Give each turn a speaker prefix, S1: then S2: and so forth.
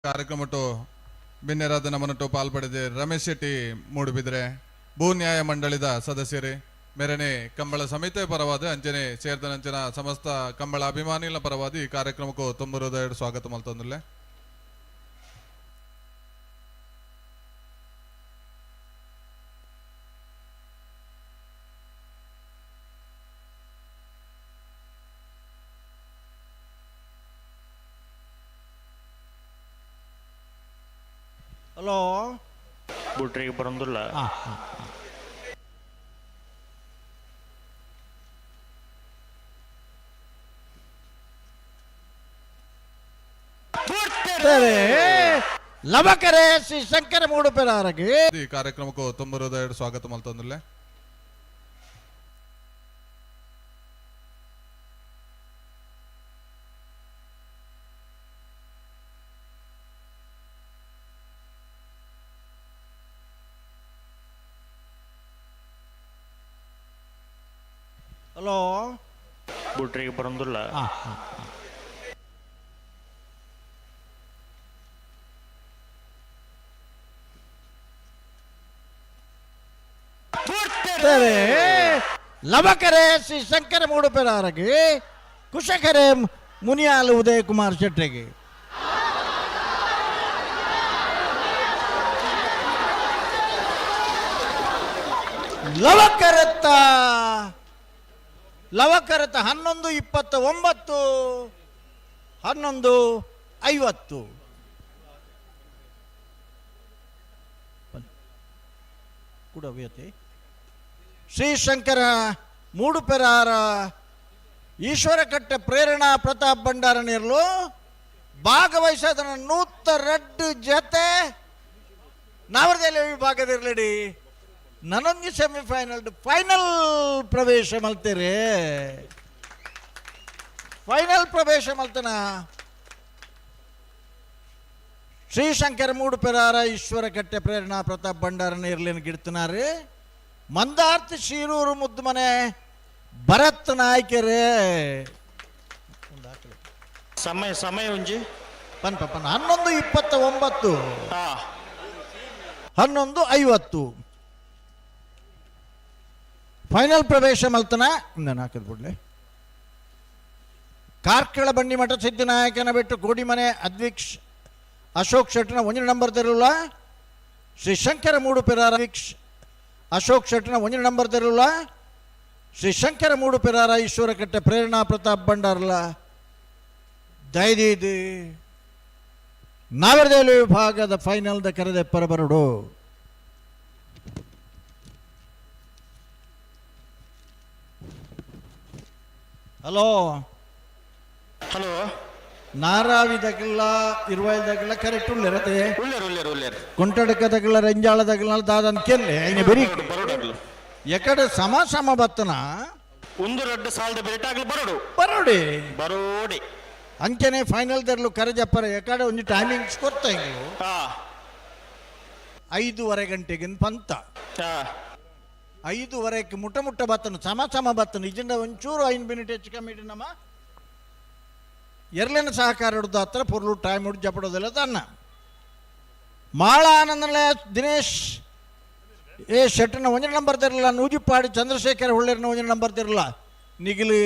S1: ಕಾರ್ಯಕ್ರಮಟ್ಟು ಬಿನ್ನೆರಾದ ನಮನಟ್ಟು ಪಾಲ್ಪಡೆದ ರಮೇಶ್ ಶೆಟ್ಟಿ ಮೂಡುಬಿದ್ರೆ ಭೂ ನ್ಯಾಯ ಮಂಡಳಿದ ಸದಸ್ಯರೇ, ಮೇರನೆ ಕಂಬಳ ಸಮಿತಿ ಪರವಾದ ಅಂಚನೆ ಸೇರ್ದನಂಚನ ಸಮಸ್ತ ಕಂಬಳ ಅಭಿಮಾನಿಗಳ ಪರವಾದ ಈ ಕಾರ್ಯಕ್ರಮಕ್ಕೂ ತುಂಬ ಹೃದಯ ಸ್ವಾಗತ ಮಲ್ತೊಂದುಲ್ಲೆ.
S2: ಹಲೋ.
S3: ಬುಟ್ರಿಗೆ ಬರೋದಿಲ್ಲ.
S2: ಲವಕರೆ ಶ್ರೀ ಶಂಕರ ಮೂಡುಪೆರಾರಗೆ
S1: ಈ ಕಾರ್ಯಕ್ರಮಕ್ಕೂ ತುಂಬ ಹೃದಯ ಸ್ವಾಗತ ಮಲ್ತೊಂದುಲ್ಲೆ.
S2: ಹಲೋ.
S3: ಬುಟ್ರಿಗೆ ಬರೋದಿಲ್ಲ.
S2: ಲವಕರೆ ಶ್ರೀ ಶಂಕರ ಮೂಡುಪೆರಾರಗೆ ಕುಶಕರೆ ಮುನಿಯಾಲು ಉದಯ ಕುಮಾರ್ ಶೆಟ್ಟಿಗೆ. ಲವಕರತ್ತ ಲವಕರತ 11:29, 11:50. ಕೂಡ ವ್ಯತಿ ಶ್ರೀಶಂಕರ ಮೂಡುಪೆರಾರ ಈಶ್ವರಕಟ್ಟೆ ಪ್ರೇರಣಾ ಪ್ರತಾಪ್ ಭಂಡಾರ ನೀರ್ಲು ಭಾಗವಹಿಸೋದನ್ನ 102 ಜೊತೆ ನಾವರದಲ್ಲಿ ವಿಭಾಗದಿರ್ಲಡಿ ನನೊಂದು ಸೆಮಿಫೈನಲ್ ಫೈನಲ್ ಪ್ರವೇಶ ಮಲ್ತೀರಿ. ಫೈನಲ್ ಪ್ರವೇಶ ಮಲ್ತನ ಶ್ರೀಶಂಕರ ಮೂಡುಪೆರಾರ ಈಶ್ವರಕಟ್ಟೆ ಪ್ರೇರಣಾ ಪ್ರತಾಪ್ ಭಂಡಾರ ನೀರ್ಲಿನ ಗಿಡ್ತನಾರು ಮಂದಾರ್ತಿ ಶೀರೂರು ಮುದ್ದುಮನೆ ಭರತ್ ನಾಯ್ಕರೇ.
S3: ಸಮಯ ಸಮಯ ಒಂಜಿ.
S2: ಪನ್ ಪನ್ 11:29.
S3: ಹಾ.
S2: 11:50 ಫೈನಲ್ ಪ್ರವೇಶ ಮಲ್ತನ. ನಾನು ಹಾಕಿದ್ ಬಿಡ್ಲೆ. ಕಾರ್ಕಳ ಬಂಡಿಮಠ ಸಿದ್ಧನಾಯಕನ ಬಿಟ್ಟು ಕೋಡಿಮನೆ ಅದ್ವಿಕ್ಷ್ ಅಶೋಕ್ ಶೆಟ್ಟನ ಒಂದಿನ ನಂಬರ್ ತೆರಲ್ಲ ಶ್ರೀ ಶಂಕರ ಮೂಡುಪೆರಾರ ವೀಕ್ಷ ಅಶೋಕ್ ಶೆಟ್ಟನ ಒಂದಿನ ನಂಬರ್ ತೆರಲ್ಲ ಶ್ರೀ ಶಂಕರ ಮೂಡುಪೆರಾರ ಈಶ್ವರಕಟ್ಟೆ ಪ್ರೇರಣಾ ಪ್ರತಾಪ್ ಭಂಡಾರಲ ದಯದೀದು ನಾವರದೇಲು ವಿಭಾಗದ ಫೈನಲ್ದ ಕರೆದೆ ಪರಬರಡು. ಹಲೋ.
S3: ಹಲೋ.
S2: ನಾರಾವಿ ದಗಲ ಇರುವೈ ದಗಲ ಕರೆಕ್ಟ್ ಉಳ್ಳಿರತೆ.
S3: ಉಳ್ಳೇರು ಉಳ್ಳೇರು ಉಳ್ಳೇರು.
S2: ಕೊಂಟಡಕ ದಗಲ ರಂಜಾಳ ದಗಲ ದಾದನ್ ಕೆಲ್ಲೆ ಐನೆ ಬೆರಿ.
S3: ಬರೋಡು.
S2: ಎಕಡೆ ಸಮ ಸಮ ಬತ್ತನ.
S3: ಒಂದು ರಡ್ಡು ಸಾಲದ ಬೆರೆಟಾಗ್ಲು ಬರೋಡು.
S2: ಬರೋಡಿ.
S3: ಬರೋಡಿ.
S2: ಅಂಚನೆ ಫೈನಲ್ ದರ್ಲು ಕರೆಜಪ್ಪರ ಎಕಡೆ ಒಂದು ಟೈಮಿಂಗ್ಸ್ ಕೊಡ್ತಾ ಇಂಗ್ಲು.
S3: ಹಾ.
S2: 5:30 ಗಂಟೆಗೆ ಪಂತ.
S3: ಹಾ.
S2: 5:30ಕ್ಕೆ ಮುಟ್ಟ ಮುಟ್ಟ ಬತ್ತನು, ಸಮ ಸಮ ಬತ್ತನು. ಇದರಿಂದ ಒಂಚೂರು 5 ಮಿನಿಟ್ ಹೆಚ್ಚು ಕಮ್ಮಿ ಇಟ್ಟು ನಮ್ಮ ಎರಲೇನ ಸಹಕಾರ ಹಿಡ್ದು ಹತ್ರ ಪೊರ್ಲು ಟೈಮ್ ಹಿಡ್ದು ಜಪಡೋದಿಲ್ಲ ತನ್ನ ಮಾಳ ಆನಂದನ ದಿನೇಶ್ ಎ ಶೆಟ್ಟನ ಒಂದಿನ ನಂಬರ್ ತಿರಲ್ಲ ನೂಜಿಪಾಡಿ ಚಂದ್ರಶೇಖರ ಹೊಳ್ಳೇರಿನ ಒಂದಿನ ನಂಬರ್ ತಿರಲ್ಲ ನಿಗಿಲಿ.